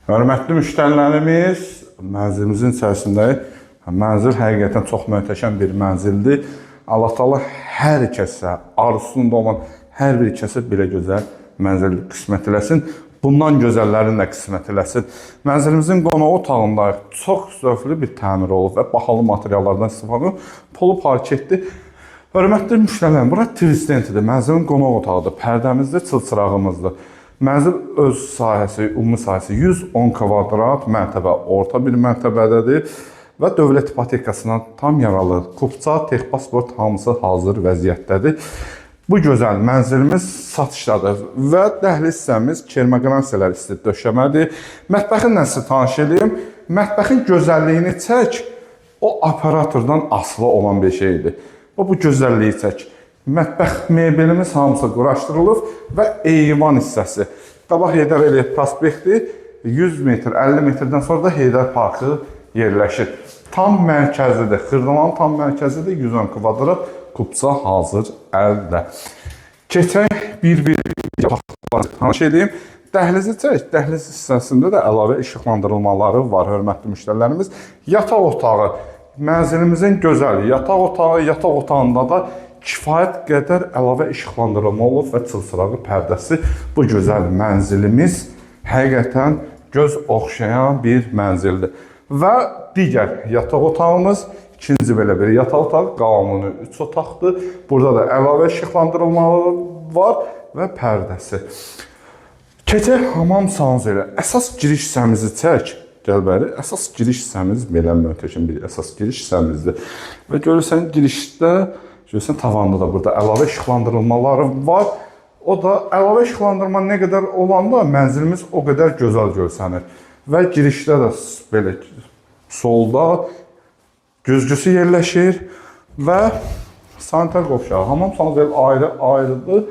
Hörmətli müştərilərimiz, mənzilimizin içərisindəyik. Mənzil həqiqətən çox möhtəşəm bir mənzildir. Allah Taala hər kəsə, arzusunda olan hər bir kəsə belə gözəl mənzil qismət eləsin. Bundan gözəllərini də qismət eləsin. Mənzilimizin qonaq otağında çox zövqlü bir təmir olub və bahalı materiallardan istifadə olunub. Polu parketdir. Hörmətli müştərilər, bura twistentidir. Mənzilin qonaq otağıdır. Pərdəmizdir, çılçırağımızdır. Mənzil öz sahəsi, ümumi sahəsi 110 kvadrat mərtəbə, orta bir mərtəbədədir və dövlət ipotekasına tam yararlı. Kupça, texpasport hamısı hazır vəziyyətdədir. Bu gözəl mənzilimiz satışdadır və dəhliz hissəmiz kermaqransiyələr isti döşəmədir. Mətbəxinlə sizi tanış eləyim. Mətbəxin gözəlliyini çək, o operatordan asılı olan bir şeydir. Bu gözəlliyi çək. Mətbəx mebelimiz hamısı quraşdırılıb və eyvan hissəsi. Qabaq Heydər Əliyev prospekti 100 metr, 50 metrdən sonra da Heydər Parkı yerləşir. Tam mərkəzidir. Xırdalanın tam mərkəzidir. 110 kvadrat kupça hazır əldə. Keçək bir-bir otaqları tanış edeyim. Dəhlizi çək. Dəhliz hissəsində də əlavə işıqlandırılmaları var, hörmətli müştərilərimiz. Yataq otağı mənzilimizin gözəl yataq otağı, yataq otağında da kifayət qədər əlavə işıqlandırılma olub və çılçırağı pərdəsi. Bu gözəl mənzilimiz həqiqətən göz oxşayan bir mənzildir. Və digər yataq otağımız ikinci belə bir yataq otağı, qanuni 3 otaqdır. Burada da əlavə işıqlandırılmaları var və pərdəsi. Keçək hamam sanuzelə. Əsas giriş hissəmizi çək. Gəl bəri. Əsas giriş hissəmiz belə möhtəşəm bir əsas giriş hissəmizdir. Və görürsən girişdə, görürsən tavanda da burada əlavə işıqlandırılmaları var. O da əlavə işıqlandırma nə qədər olanda mənzilimiz o qədər gözəl görsənir. Və girişdə də belə solda güzgüsü yerləşir və sanitar qovşağı, hamam sanuzel ayrı-ayrıdır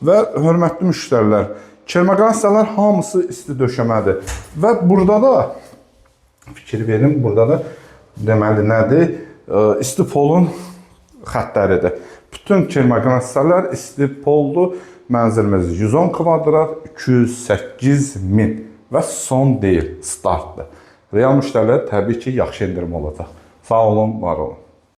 və hörmətli müştərilər, kermaqransiyalar hamısı isti döşəmədir. Və burada da fikir verin, burada da deməli nədir? İsti polun xəttləridir. Bütün kermaqransiyalar isti poldur. Mənzilimiz 110 kvadrat, 208 min və son deyil, startdır. Real müştərilər təbii ki, yaxşı endirim olacaq. Sağ olun, var olun.